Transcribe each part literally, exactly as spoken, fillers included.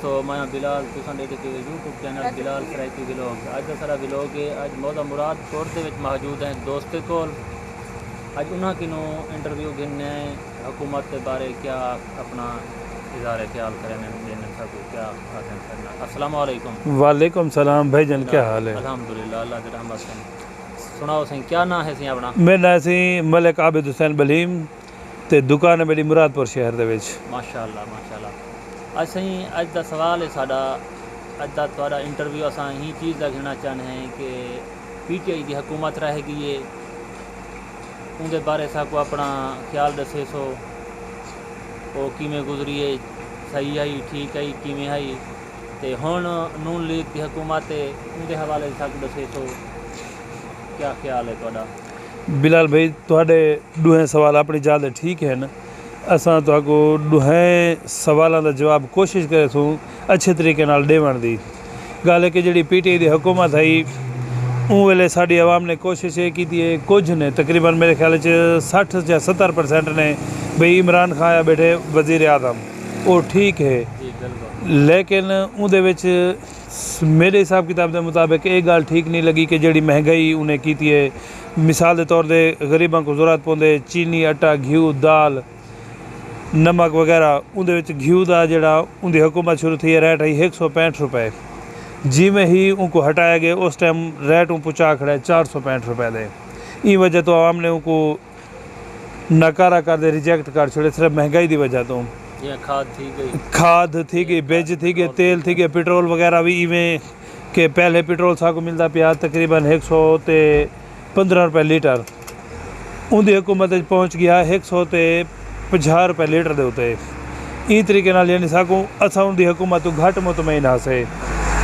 تو میں بلال، تساں ݙیکھدے پئے ہو یوٹیوب چینل بلال سرائیکی ولاگ۔ اڄ دا ساݙا ولاگ ہے، اڄ موضع مراد کوٹ دے وچ موجود ہیں دوست کول۔ اڄ انہاں کنوں انٹرویو گھننے ہیں، حکومت دے بارے کیا اپنا اظہار خیال کرن، ݙیندن ساکوں کیا آکھن ساکوں۔ السلام علیکم۔ وعلیکم السلام بھائی جان، کیا حال ہے؟ الحمدللہ، اللہ دی رحمت ہے۔ سݨاؤ سائیں، کیا ناں ہے سائیں اپنا؟ میرا ناں ہے سائیں ملک عابد حسین بلیم۔ تے دکان ہے میݙی مراد پور شہر دے وچ۔ ماشاءاللہ، ماشاءاللہ۔ اڄ سائیں، اڄ دا سوال ہے ساݙا، اڄ دا تہاݙا انٹرویو اساں ایں چیز دا گھنݨا چاہندے ہیں کہ پی ٹی آئی دی حکومت رہ ڳئی ہے، اوندے بارے ساکوں اپݨا خیال ݙسیسو، او کیویں گزری ہے، صحیح ہئی، ٹھیک ہئی، کیویں ہئی؟ تے ہݨ نون لیگ دی حکومت ہے، اوندے حوالے ساکوں ݙسیسو، کیا خیال ہے تہاݙا؟ بلال بھائی، تہاݙے ݙوہیں سوال اپݨی جاہ تے ٹھیک ہن۔ اساں تہاکوں ݙوہیں سوالاں دا جواب کوشش کریسوں اچھے طریقے نال ݙیوݨ دی۔ ڳالھ ہے کہ جیڑھی پی ٹی آئی دی حکومت ہئی، اوں ویلے ساݙی عوام نے کوشش اے کیتی ہے، کجھ نے، تقریباً میرے خیال اچ سٹھ یا ستر پرسینٹ نے، بھئی عمران خان آیا ٻیٹھے وزیر اعظم، او ٹھیک ہے۔ جی، بالکل۔ لیکن اوندے وچ میݙے حساب کتاب دے مطابق اے ڳالھ ٹھیک نہیں لڳی کہ جیڑھی مہنگائی انہیں کیتی ہے، مثال دے طور تے غریباں کوں ضرورت پوندے چینی، اٹا، گھیو، دال، نمک وغیرہ، اوندے وچ گھیو دا جیڑھا اوندی حکومت شروع تھی ہے، ریٹ ہئی ہک سو پینٹھ روپے، جیویں ہی اونکوں ہٹایا ڳئے، اس ٹائم ریٹ اوں پچا کھڑے چار سو پینٹھ روپے دے۔ ایں وجہ توں عوام نے اونکوں ناکارہ کر ݙے، ریجیکٹ کر چھوڑے، صرف مہنگائی دی وجہ توں۔ جیویں کھاد تھی ڳئی۔ کھاد تھی ڳئی، بج تھی ڳئے، تیل تھی ڳئے، پٹرول وغیرہ وی ایویں کہ پہلے پٹرول ساکوں ملدا پیا تقریباً ہک سو تے پندرہ روپے لیٹر، اوندی حکومت اچ پہنچ ڳیا ہک سو تے پنجاہ روپے لیٹر دے اتے۔ ایں طریقے نال یعنی ساکوں، اساں اوندی حکومت توں گھٹ مطمئن ہاسے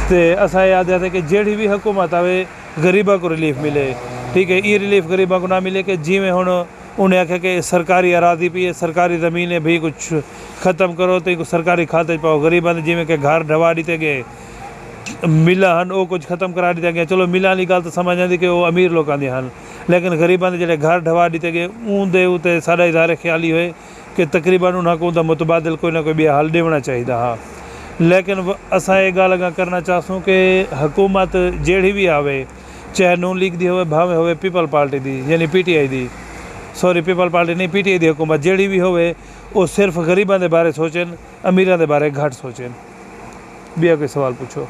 تے اساں اے آہدے ہاسے کہ جیڑھی وی حکومت آوے، غریباں کوں ریلیف ملے، ٹھیک ہے، ایں ریلیف غریباں کوں نہ ملے کہ جیویں ہݨ انہیں آکھیا کہ سرکاری اراضی پئی ہے، سرکاری زمین ہے، بھئی کجھ ختم کرو تے کجھ سرکاری کھاتے اچ پاؤ۔ غریباں دے جیویں کہ گھر ڈھوا ݙتے ڳئے، ملاں ہن، او کجھ ختم کرا ݙتیاں ڳئیاں۔ چلو، ملاں والی ڳالھ تاں سمجھ آندی کہ او امیر لوکاں دیاں ہن، لیکن غریباں دے جیڑھے گھر ڈھوا ݙتے ڳئے، اوندے اتے ساݙا اظہار خیال ای ہوئے کہ تقریباً انہاں کوں اوندا متبادل کوئی نہ کوئی ٻیا حل ݙیوݨا چاہیدا ہا۔ لیکن و-، اساں اے ڳالھ اڳاں کرݨا چاہسوں کہ حکومت جیڑھی وی آوے، چاہے نون لیگ دی ہووے، بھانویں ہووے پیپل پارٹی دی، یعنی پی ٹی آئی دی، سوری، پیپل پارٹی نہیں، پی ٹی آئی دی حکومت جیڑھی وی ہووے، او صرف غریباں دے بارے سوچن، امیراں دے بارے گھٹ سوچن۔ ٻیا کوئی سوال پچھو۔